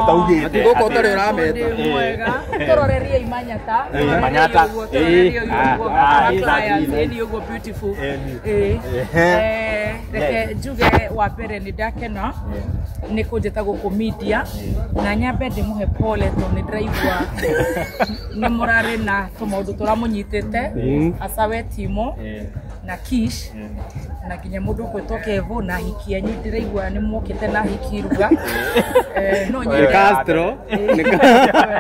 Utaugite Gũkũ ũtarĩ ũrameta. Mwega tũrorerie imanyata. Manyata. Ĩni ũguo beautiful. Ĩĩ. Reke njuge wa mbere nĩ ndakena nĩ kũnjĩta gũkũ media na nyambe ndĩmũhe pole tondũ nĩ ndĩraigua nĩ mũrarĩ na tũmaũndũ tũramũnyitĩte hasa we Timo na Kish na nginya mũndũ ũgwĩtwo Kevo na hiki yanyu ndĩraigua nĩ mwokĩte na hiki iruga. No Nĩ nyende Castro.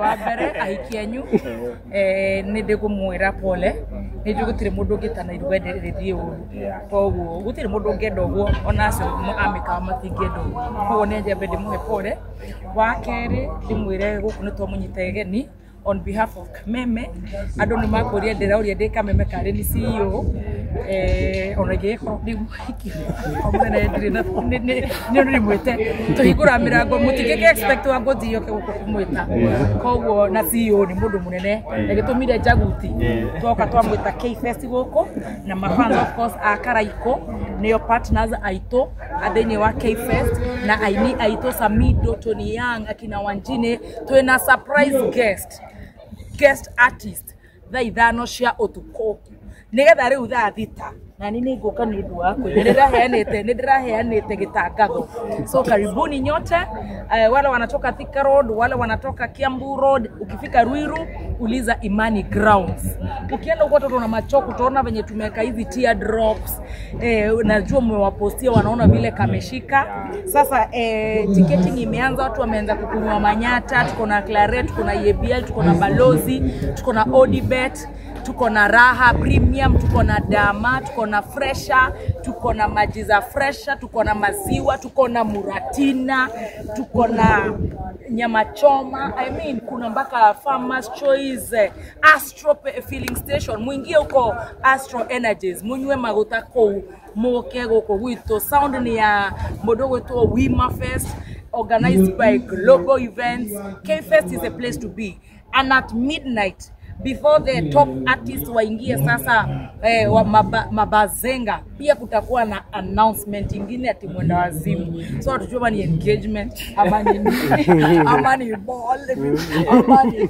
Wa mbere ahiki anyu nĩ ndĩkũmwĩra pole nĩ njũĩ gũtirĩ mũndũ ũngĩtana iruga rĩthiĩ ũru koguo gũtirĩ mũndũ ũngĩenda ũguo ona acio amĩkawa matingĩenda ũguo koguo nĩ njambe ndĩmũhe pole. Wa kerĩ ndĩmwĩre gũkũ nĩ twamũnyita ageni on behalf of Kameme. Andũ nĩ makũria ndĩrauria ndĩ Kameme karĩ nĩ CEO ona ingĩgĩkorwo ndĩ mũhiki mũnene ndirĩ na nĩ ndĩmwĩte tũhingũra mĩrango mũtingĩkĩ expect wa ngũthi yoke gũkũ kũmwĩta koguo na CEO nĩ mũndũ mũnene na gĩtũmire Njaguti twoka twamwĩta K-Fest gũkũ na mafans of course a Karaiko nĩo partners aitũ a thĩinĩ wa K-Fest na aini aitũ Samido, Tony Young, akina Wanjine twĩna surprise guest artist thaa 5 cia ũtukũ nigetha rĩu thaa 6 na nĩ ngũka nĩ ũndũ wa kũina nĩ ndĩraheanĩte gĩtangatho. So karibuni nyote, wale wanatoka Thika Road, wale wanatoka Kiambu Road, ukifika Ruiru uliza Imani Grounds. Ukienda huko watoto na machoko utaona venye tumeweka hizi tear drops. Najua mmewapostia wanaona vile kameshika. Sasa ticketing imeanza, watu wameanza kukunywa manyata, tuko na Claret, tuko na EABL, tuko na Balozi, tuko na Odibet, tuko na Raha Premium, tuko na Dama, tuko na Fresha, tuko na maji za Fresha, tuko na maziwa, tuko na Muratina, tuko na nyama choma. I mean, kuna mpaka Farmers Choice, Astro Filling Station. Mwingie huko Astro Energies, munywe maguta kũu, mũke gũkũ gwitũ. Sound ni ya mũndũ ũgwĩtwo Wima Fest, organized by Global Events. K-Fest is a place to be. And at midnight, before the top artists waingie sasa wa mabazenga, pia kutakuwa na announcement ingine ati mwenda wazimu. So hatujui ama ni engagement ama ni nini, ama ni ball, ama ni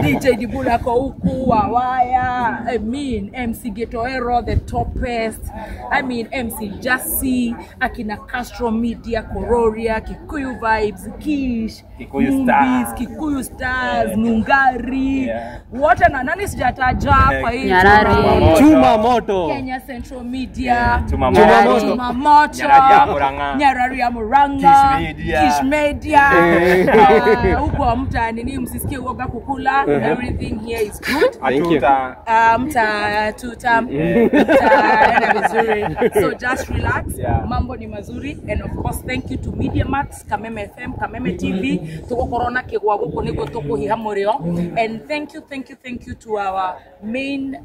DJ Dibula ko huku Wawaya, I mean MC Getoero the topest, I mean MC Jassy, akina Castro Media, Kororia, Kikuyu Vibes, Kish, Kikuyu Movies, Stars. Kikuyu Stars, Nungari, wote na nani sijataja kwa hii Nyarari. Chuma moto. Kenya Central Media, Chuma Chuma Moto. Moto. Chuma Moto, Nyarari ya Murang'a. Nyarari ya Murang'a, Kish Media. Kish Media. Huko mta nini, msisikie uoga kukula. Everything here is good. Thank you. Atuta. Mta mtaenda vizuri, so just relax. Yeah. Mambo ni mazuri and of course thank you to Media Max, Kameme FM, Kameme TV tugukorwo na kigwa guku niguo tukuhiha murio. And thank you, thank you, thank you to our main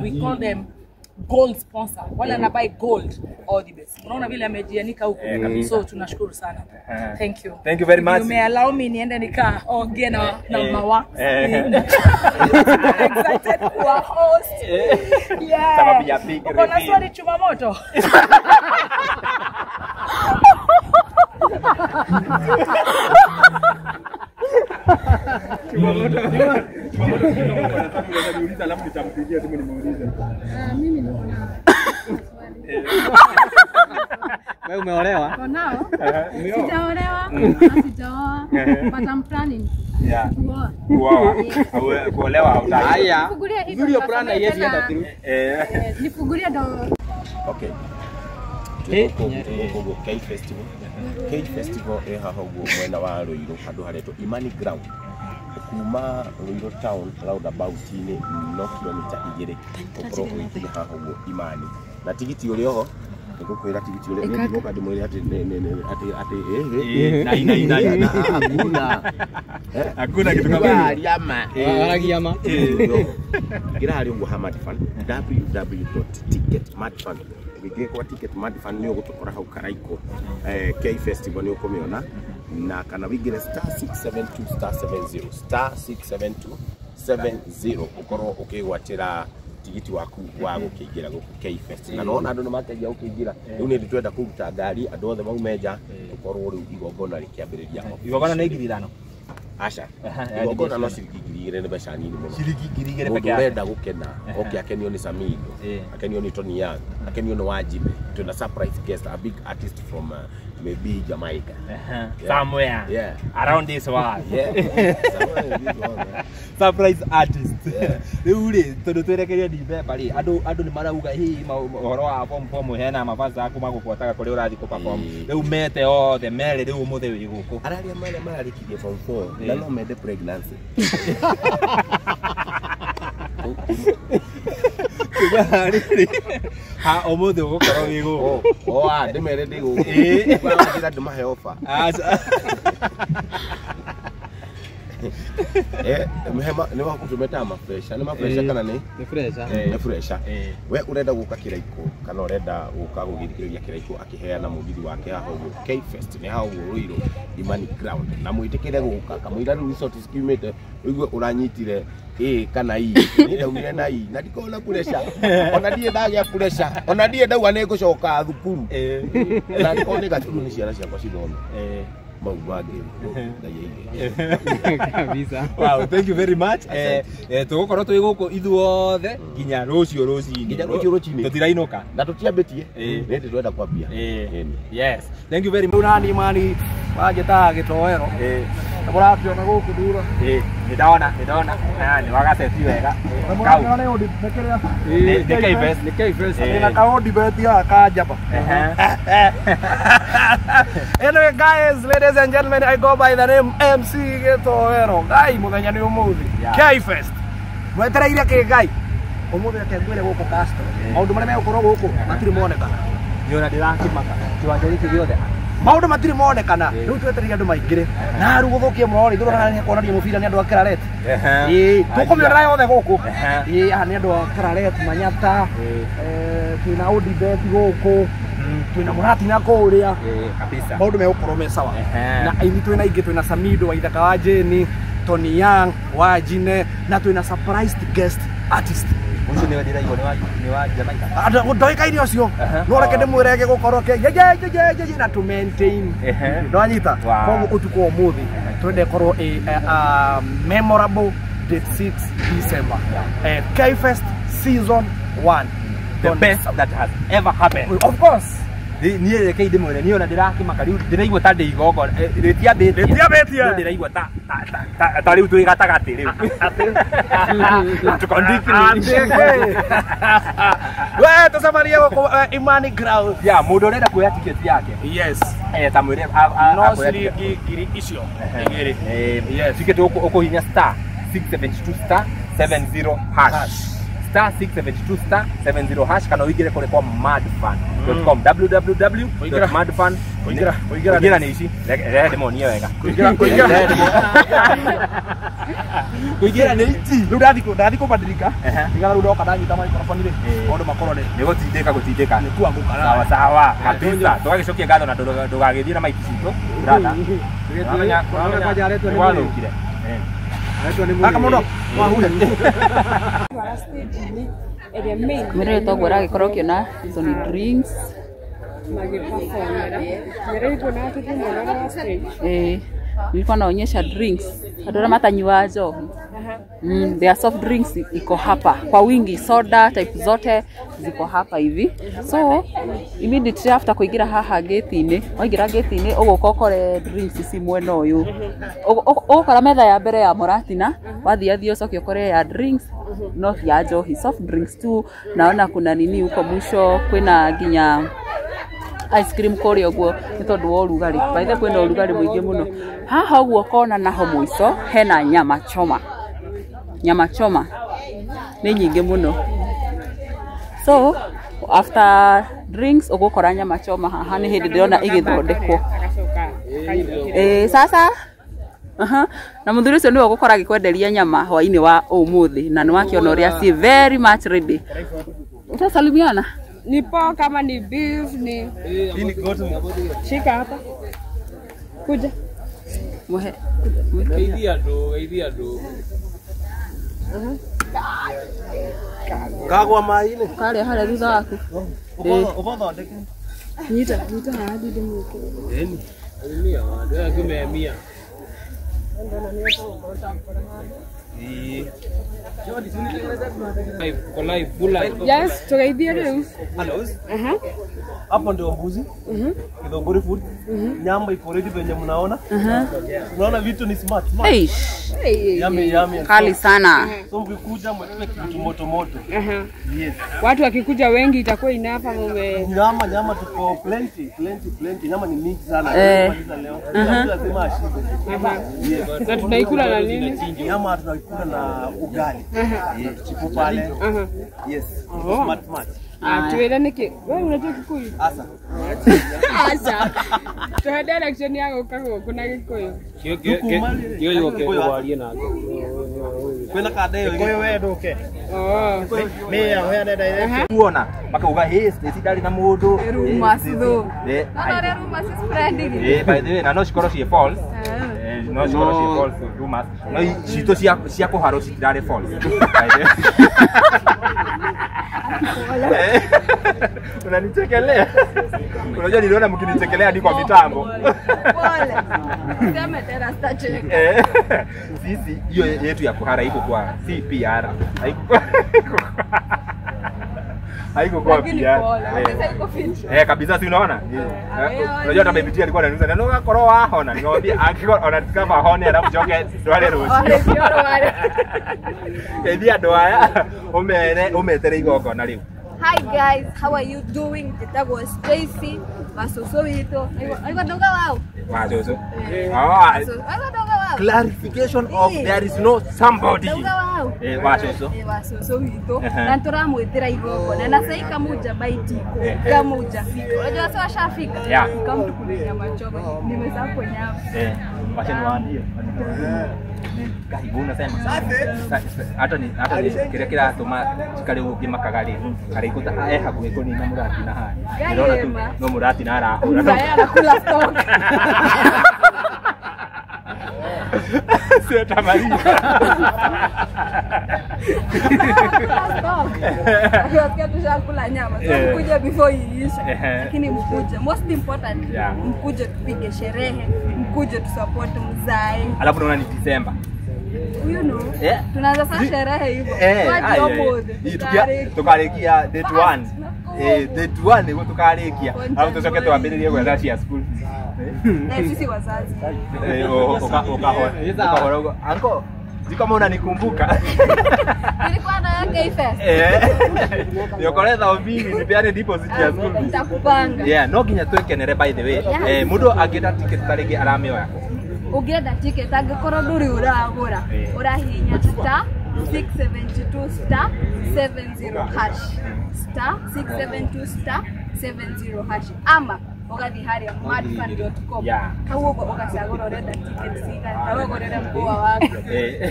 we call them gold sponsor, wale anabuy gold all the best. Unaona vile amejianika huku, so tunashukuru sana. Thank you. Thank you very much. You may allow me niende nikaongee na mawa. Excited kuwa host. Yeah. Sababu ya big Uko na reveal. swali Chuma Moto? Alafu nitampigia simu nimuulize. Mimi niko na swali. Wewe umeolewa? For now, sijaolewa na sijaoa, but I'm planning Yeah. kuoa. Kuoa. Kuolewa hautaki. Haya. Nifungulie hii Uzuri hiyo ndo plan haiwezi tena, enda through. Nifungulie ndo Okay. Tuguo K Festival. K Festival ĩ haha ũguo mwena wa Ruiru handũ haretwo Imani Ground. Kuma Ruiru town roundabout-inĩ no kilomita 2 ũkorwo ũgĩkinya haha ũguo Imani. Na tigiti ũrĩ oho nĩngũkwĩra tigiti ũrĩa nĩ ndigũka ndĩmwĩre atĩ atĩ atĩ Na hakuna. Hakuna kitu kama hiyo. Aria ma. Aragia ma. Ingĩra harĩa ũguo ha Madfun, www.ticketmadfun. Ũngĩingĩra kwa Ticket Madfun nĩ ũgũtũkora hau Karaiko K Festival nĩ ũkũmĩona, na kana wĩingĩre star 672 star 70 star 672 70 ũkorwo ũkĩgwatĩra Tigiti waku wa gũkĩingĩra gũkũ K-Fest. Na nona andũ nĩ makĩanjia gũkĩingĩra. Rĩu nĩ twenda kũruta ngari andũ othe maume nja tũkorwo rĩu igongona rĩkĩambĩrĩria. Igongona nĩ 5,000. Aca. Igongona no ciringi 2,000 nĩ mbeca nini mũno. Ciringi 2,000 peke yake. Mũndũ ũrenda gũkena, oke akenio nĩ Samido, akenio nĩ Tony Young, akenio nĩ Wajime. Twĩna surprise guest, a big artist from maybe Jamaica. Somewhere. Yeah. Around this world. Yeah. Somewhere in this world. Yeah. Surprise artist. Rĩu rĩ tondũ twerekeire December rĩ andũ nĩ marauga hihi ũhoro wa form hena mavazi aku magũbuataga kũrĩa ũrathiĩ kũ perform. Rĩu mete othe mere rĩu ũmũthĩ wĩ gũkũ. Araria marĩa mararĩkirie form 4 na no mende pregnancy. Ha ũmũthĩ ũgũkorwo wĩ gũkũ. Oh, ah, ndĩmere ndĩ gũkũ. Njĩra ndĩmahe offer. Nĩ wakũtũmeta mafresha. Nĩ mafresha kana nĩ? Nĩ fresha. Nĩ fresha. We ũrenda gũka kĩraikũ kana ũrenda gũka gũgĩthikĩrĩria kĩraikũ akĩheana mũgithi wake haha ũguo K-Fest nĩ haha ũguo Ruiru Imani Ground. Na mwĩtĩkĩre gũka kamũira rĩu resort cikiumĩte ũigue ũranyitire A kana I. Niĩ ndaumire na I na ndikoragwo na pressure. Ona ndirĩ ndagĩa pressure. Ona ndirĩ ndauga nĩ ngũcoka thukuru. Na angĩkorwo nĩ gathukuru nĩ ciana ciakwa cithome. Mau mangĩ Ngai aige. Kabisa. Wow, thank you very much. Tũgũkorwo twĩ gũkũ ithuothe nginya rũciũ rũcinĩ. Nginya rũciũ rũcinĩ. Tũtirainũka. Na tũtiambĩtie. Nĩ hĩndĩ twenda kwambia. Yes. Thank you very much. Nani mani wanjĩtaga gĩtoero. Na mũrakĩona gũkũ thura. Nĩ ndona, nĩ ndona. Nĩ wagaceti wega. Na mũrakĩona nĩ ũndĩ nĩ kĩrĩa. Nĩ K-Fest. Nĩ K-Fest. Ndĩna kaũndi beti haha ka njamba. Anyway guys, ladies and gentlemen, I go by the name MC Gĩtoero. Ngai mũthenya nĩ ũmũthĩ. K-Fest. Mwetereire kĩ Ngai? Ũmũthĩ reke ngwĩre gũkũ Castro. Maũndũ marĩa megũkorwo gũkũ matirĩ monekana. Nĩ ona ndĩrakĩmaka. Kĩwanja gĩkĩ gĩothe. Maũndũ matirĩ monekana. Rĩu twetereire andũ maingĩre. Na rĩu gũthũkie mũno rĩ, ndũrona nĩ kuonania mũbira nĩ andũ a Claret. Tũkũmĩonera yothe gũkũ. Haha nĩ andũ a Claret, Manyata, twĩna Odibet gũkũ, twĩna Mũratina kũrĩa. Kabisa. Maũndũ megũkorwo me sawa. Na aini twĩna aingĩ, twĩna Samido wa Ithaka wa Jane, Tony Young wa Jine, na twĩna surprised guest artist. Ũcio nĩwe ndĩraigua nĩ wa Jamaica. Ndoĩkaine ũcio. No reke ndĩmwĩre gĩgũkorwo kĩ ye ye ye ye na to maintain. Ndwanyita. Koguo ũtukũ wa ũmũthĩ twende ĩkorwo ĩ memorable date 6 December. K-Fest season 1. The best that has ever happened. Of course. Niĩ reke ndĩmwĩre niĩ ona ndĩrakĩmaka rĩu ndĩraigua ta ndĩ igongona rĩtiambĩtie. Rĩtiambĩtie. Ndĩraigua ta ta rĩu twĩ gatagatĩ rĩu. We tũcemanie gũkũ Imani Ground. Ya mũndũ ũrenda kuoya tiketi yake. Yes. Ta mwĩre no ciringi ngiri icio igĩrĩ. Yes. Tiketi ũkũhihinya star 672 star 70 hash. Star 672 star 70 hash kana ũingĩre kũrĩ kwa madfan.com www.madfan. Kũingĩra nĩ ici. Reke ndĩmonie wega. Kũingĩra nĩ ici. Rĩu ndathiĩ kũbadilika. Nĩgetha rĩu ndoka ndanyita microphone rĩ, maũndũ makorwo nĩ Nĩ gũtindĩka gũtindĩka. Nĩ kuangũka. Sawa sawa. Kabisa. Tũgagĩcokia ngatho na ndũgagĩthiĩ na maiki citũ. Brother. Nĩ wathũkire. Gaka mũno. Wahure. Mwĩrĩ toguo ũragĩkorwo ũkĩona izo nĩ drinks. Nilikuwa naonyesha drinks. Andũ arĩa matanyuaga njohi. There are soft drinks iko hapa kwa wingi, soda type zote ziko hapa hivi. So immediately after kuingira haha gate-inĩ, waingira gate-inĩ ũgũka ũkore drinks ici mwena ũyũ. Ũgũkora metha ya mbere ya Mũratina, wathiĩ athiĩ ũcoke ũkore ya drinks no ya njohi, soft drinks tu. Naona kuna nini huko mwisho, kwĩna nginya ice cream kũrĩa ũguo nĩ tondũ wa ũrugarĩ. By the way kwĩna ũrugarĩ mũingĩ mũno. Haha ũguo kona naho mũico hena nyama choma. Nyama choma nĩ nyingĩ mũno. So after drinks ũgũkora nyama choma haha nĩ hĩndĩ ndĩrona ĩgĩthondekwo. Sasa na mũthuri ũcio nĩwe ũgũkora agĩkwenderia nyama hwainĩ wa ũmũthĩ na nĩwakĩona ũrĩa ci very much ready. Utasalimiana? Ni pork kama ni beef ni shika hapa. Kuja. Muhe. Geithia andũ, geithia andũ. Kagwa maĩ-inĩ. Karĩa harĩa thutha waku. Ũgothondeke. Nyita, nyita hadi ndimwĩkĩre. Ĩni. Atumia, andũ aya ngĩmemia. Yes, tugeithie rĩu. Hello. Aha. Hapo ndio mbuzi. Githunguri food. Nyama iko ready venye mnaona. Unaona vitu ni smart. Smart. Eish. Yummy, yummy. Kali sana. So mkikuja mweke kitu moto moto. Aha. Yes. Watu wakikuja wengi itakuwa inapa mume. Nyama nyama tuko plenty, plenty, plenty. Nyama ni mingi sana. Tumaliza leo. Mtu lazima ashibe. Yes. Na tunaikula na nini? Nyama tunaikula na ugali. Yes. Tuchipu pale. Yes. Smart smart. Ah, tuwira niki. Wewe unajua Kikuyu? Asa. Asa. Tuhe direction ya gũka gũkũ na Gĩkũyũ. Kĩo yũke warie nake. Kwĩna kanda ĩyo. Gĩkũyũ we ndũke. Oh. Mĩa ũheane direct. Kuona makauga hey Stacy ndarĩ na mũndũ. Rumors though. Eh, No, no, the rumors is spreading. eh, by the way, na no cikorwo ciĩ false. No cikorwo ciĩ false rumors. No citũ cia cia kũharwo citirarĩ false. By the way. Unanichekelea. Unajua niliona mkinichekelea hadi kwa mitambo. Pole. Sema tena sitacheka. Sisi hiyo yetu ya kuhara iko kwa si PR. Haiko haiko kwa Lakini PR. pole. Sasa iko fit. Eh, kabisa si unaona? Unajua hata Baby T alikuwa ananiuliza na no koro wahona. Nikamwambia akiko ona kama hone alafu joke ndware Wale rũciũ. fioro wale. Geithia andũ aya ũmere ũmetere igongona rĩu. Hi guys, how are you doing? Njĩtagwo Stacy, macoco witũ. Aigua ndauga wao. Wa cũcũ. Ah, Aigua ndauga wao. clarification of there is no somebody. Ndauga wao. Eh, wa cũcũ. Eh, wa cũcũ witũ. Ehe. Na tũramwĩtĩra igongona na sasa kamuja baitiko. Kamuja fika. Unajua sasa washafika. Yeah. Kama tukule nyama choma. Nimesahau kwenye hapo. Eh, wacha niwaambie. Kahibu unasema. Hata ni hata ni kĩrĩa kĩratũma njikare ũguo ngĩmakaga rĩ, karĩkũ ta eh hakuhĩ kũnina mũratina haha. Ndĩrona tu no mũratina arahũra. Mzee anakula stock. Sio tamaliza. Stock. Akiwasikia tushakula nyama. So mkuje before iishe. Lakini mkuje. Most important, mkuje tupige sherehe, mkuje tusupport mzae. Alafu naona ni December. You know. Yeah. Tunaanza sasa sherehe hivyo. Eh, Waji omoze. tukarĩkia date 1. Eh, date 1 nĩguo tukarĩkia. Alafu tũcoke twambĩrĩrie gwetha cia school. Eh, sisi wazazi. Eh, ukahora ugo. Anko, sijui kama unanikumbuka. Nilikuwa na yake Fest. Eh. Niokolee thao mbili nipeane deposit ya school fees. Nitakupanga. Yeah, no nginya twĩkenere by the way. Eh, mũndũ angĩenda ticket ta rĩngĩ aramĩoya kũ? Ũngĩenda ticket angĩkorwo ndũrĩ ũragũra ũrahihinya star 672 star 70 hash star 672 star 70 hash ama ũgathiĩ harĩa madfun.com Yeah. hau ũguo ũgacagũra ũrenda ticket cigana na ũgũrĩre mkũa waku. Eh.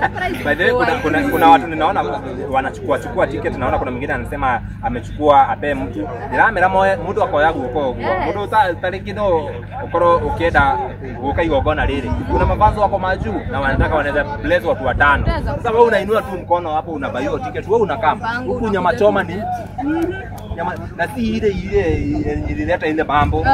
Surprise By the way, kuna watu ninaona wanachukua chukua ticket, naona kuna mwingine anasema amechukua ape mtu. Ndiramera moe mundu akoya guoko uguo. Yes. Mundu ta rĩngĩ no ukorwo ukienda guka igongona rĩrĩ. Kuna mavazi wako majuu na wanataka wanaweza bless watu watano. Sasa wewe unainua tu mkono hapo unabaiwa ticket, wewe unakaa. Mpango, Huku nyama choma ni nyama na si ile ile ilileta ile mambo.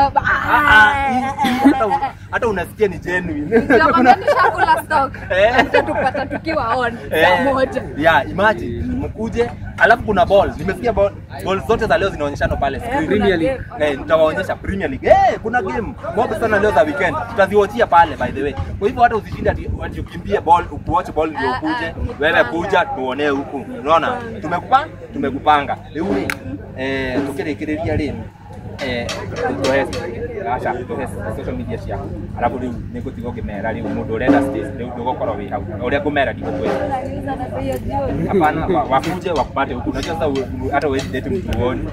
Hata unasikia ni genuine. Tunakwambia tushakula stock. Eh. Mtatupata tukiwa on saa moja. Yeah, imagine mkuje, alafu kuna ball. Nimesikia ball, ball zote za leo zinaonyeshana pale screen. Premier League. Eh, nitawaonyesha Premier League. Eh, kuna game mob sana leo za weekend. Tutaziwatchia pale by the way. Kwa hivyo hata usishinde ati ati ukimbie ball, ukuwatch ball ndio Ah, ukuje. ah, Wewe kupanga. kuja tuonee huku. Unaona? Tumekupanga. Rĩu rĩ, eh, tukĩrĩkĩrĩria rĩ, eh, tũhe aca tũhe social media ciaku alafu rĩu nĩngũtiga ũngĩmera rĩu mũndũ ũrenda space rĩu ndũgũkorwo wĩ hau ũrĩa ngũmera ndigũkwĩra. Unaniuza na bei ya jioni. Hapana, wakuje wakupate huku. Unajua sasa hata huwezi date mtu huoni.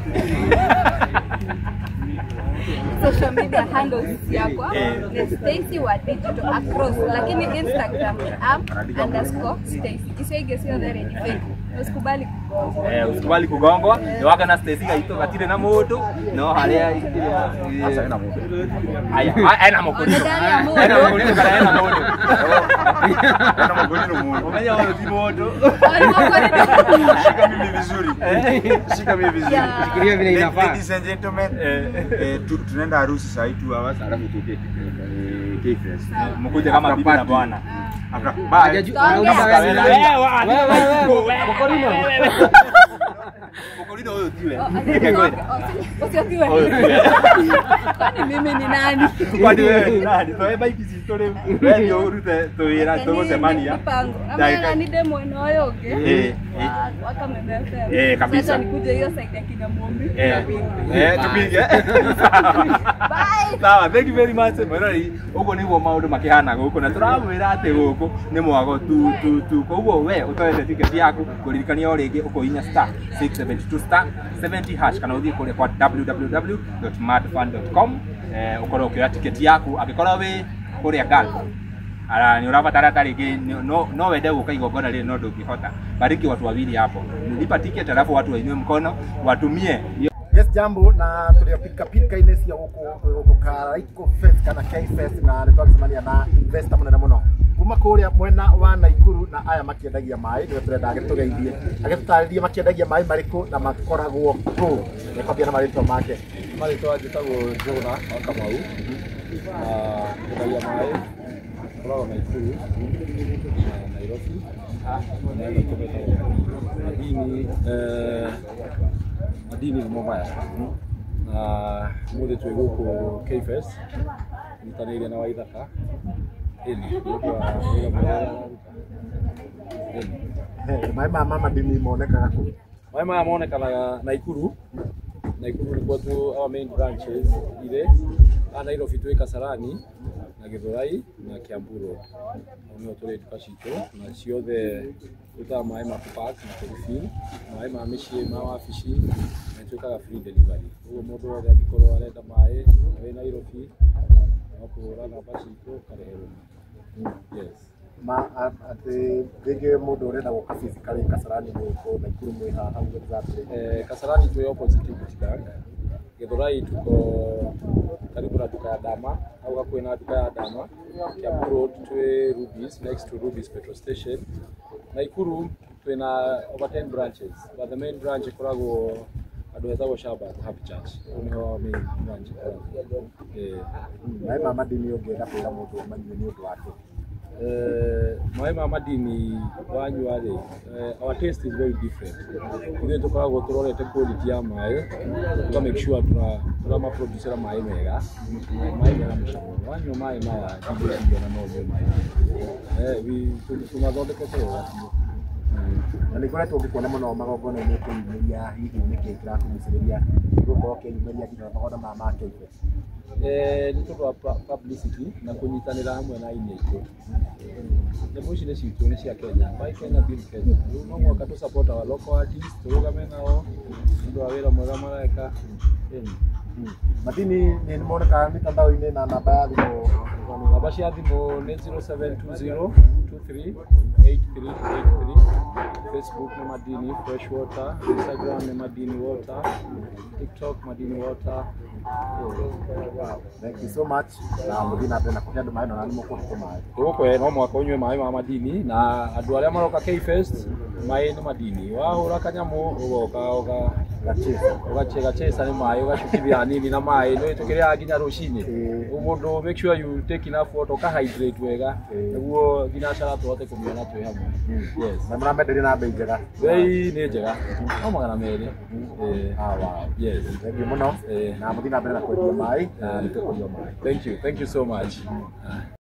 Social media handles yakwa Eh. ni Stacy wa digital across, lakini Instagram ni am_Stacy. Icio ingĩ ciothe rĩ ni fake. Usikubali kugongwa. Eh, usikubali kugongwa. Ni waka na Stacy gaitũ gatirĩ na mũndũ no harĩa Aya, ena mũkũrinũ. Ona ndari ya mũndũ. Ena mũkũrinũ kana ena mũndũ. Na Mokorino muno. Umenya wewe ti mundu. Shika mimi vizuri. Shika mimi vizuri. Shikilia vile inafaa. Ladies and gentlemen, tunaenda harusi saa hii 2 hours alafu tuke K-Fest. Mkuje kama bibi na bwana. Bye. Wewe Mokorino. Mokorino huyo tiwe. Usiatiwe. Kwani mimi ni nani? Kwani wewe ni nani? Toe bike citå rä we urute twä ra tågåcemania. Ama ni demo eno yoge. Wakameme FM. Eh, kabisa. Sasa nikuje hiyo side ya kina Mumbi. Tupige. Bye. Sawa, thank you very much. Mwerori, uguo niguo maundu makihana guku na turamwira ati guku ni mwago tu tu tu. Koguo we utoete ticket yaku kuririkania o ringi ukuhinya star 672 star 70 hash kana uthie kuria kwa www.madfun.com ukorwo ukioya ticket yaku angikorwo wi kuria Gulf. Ara ni urabatara ta ringi no wende guka igongona riri no ndungihota. Bariki watu wawili hapo. Lipa ticket alafu watu wainue mkono watumie. Yes, jambo na tuliopika pika ine cia guku Karaiko Fest kana K Fest na nĩ twagĩcemania na investor mũnene mũno kuma kũrĩa mwena wa Naikuru na aya makĩendagia maĩ nĩwe tũrenda agĩtũgeithie agĩtũtarĩrie makĩendagia maĩ marĩkũ na makoragwo kũ. Nĩkwambia na marĩtwa make. Marĩtwa njĩtagwo Njũgũna wa Kamau na nyendagia maĩ koragwo Naikuru na Nairobi na Madini. Madini nĩmo maya na mũthĩ twĩ gũkũ K-Fest nyitanĩire na Waithaka ĩni nĩ ũndũ wa wĩra mwega araruta. Maĩ maya ma Madini monekaga kũ? Maĩ maya monekanaga Naikuru. Naikuru nĩkuo tu our main branches irĩ. A Nairobi twĩ Kasarani na Githurai na Kiambu Road. Hau nĩho tũrĩ nduka citũ na ciothe tũrutaga maĩ ma kũ-pack na kũ-refill, maĩ ma mĩciĩ, ma wabici na nĩtwĩkaga free delivery. Ũguo mũndũ wothe angĩkorwo arenda maĩ na wĩ Nairobi no kũhũra namba citũ ũkareherwo. Yes. Ma atĩ rĩngĩ mũndũ ũrenda gũka physically Kasarani mwĩ kũ, Naikuru mwĩ haha hau exactly? Kasarani twĩ opposite Equity Bank. Githurai tuko karibu na duka ya Dama au hakuhĩ na duka ya Dama. Kiambu Road twĩ Rubis, next to Rubis petrol station. Naikuru twĩna over 10 branches but the main branch ĩkoragwo handũ hetagwo Shabat Happy Church. Hau nĩho main branch ĩkoragwo. Maĩ ma Madini ũngĩenda kwĩra mũndũ amanyue nĩ ũndũ wake? Maĩ ma Madini wanyua rĩ, our taste is very different. Ithuĩ tũkoragwo tũrorete quality ya maĩ, tũka make sure tũramaproducera maĩ mega, maĩ mena mũcamo. Wanyua maĩ maya ndigwĩciria ona no ũnyue maĩ. Tũmathondekete wega biũ. Na nĩ ngoretwo ngĩkuona mũno magongona-inĩ ũkĩyumĩria, hihi nĩkĩĩ kĩrakũgucĩrĩria gũkorwo ũkĩyumĩria nginya magongona maya ma K-Fest? Nĩ tondũ wa publicity na kũnyitanĩra hamwe na aini aitũ. Nyamũ ici nĩ citũ, nĩ cia Kenya. Buy Kenya, build Kenya. Rĩu no mũhaka tũ support our local artists, tũrũgame nao nĩ ũndũ wa wĩra mwega mareka. Madini nĩ monekaga mitandao-inĩ na namba ya thimũ? Namba cia thimũ nĩ 0720 23 8383. Facebook nĩ Madini Fresh Water, Instagram nĩ Madini Water, TikTok Madini Water. Thank you so much. Na mũthiĩ na mbere na kũhe andũ maĩ na nĩ mũkũhe maĩ. Tũgũkũhe no mũhaka ũnyue maĩ ma Madini na andũ arĩa maroka K-Fest maĩ nĩ Madini. Wahũra kanyamũ ũgoka ũgachesa nĩ maĩ ũgacukithia hanini na maĩ nĩ tũkĩrĩaga nginya rũcinĩ. Mũndũ make sure you take enough water, ũka hydrate wega nĩguo nginya cara tũhote kũmĩona twĩ hamwe. Yes. Na mũramenderia na bei njega? Bei nĩ njega, no 200. Yes. Thank you mũno na mũthiĩ na mbere na kwendia maĩ na nĩ tũkũnyua maĩ. Thank you. Thank you so much.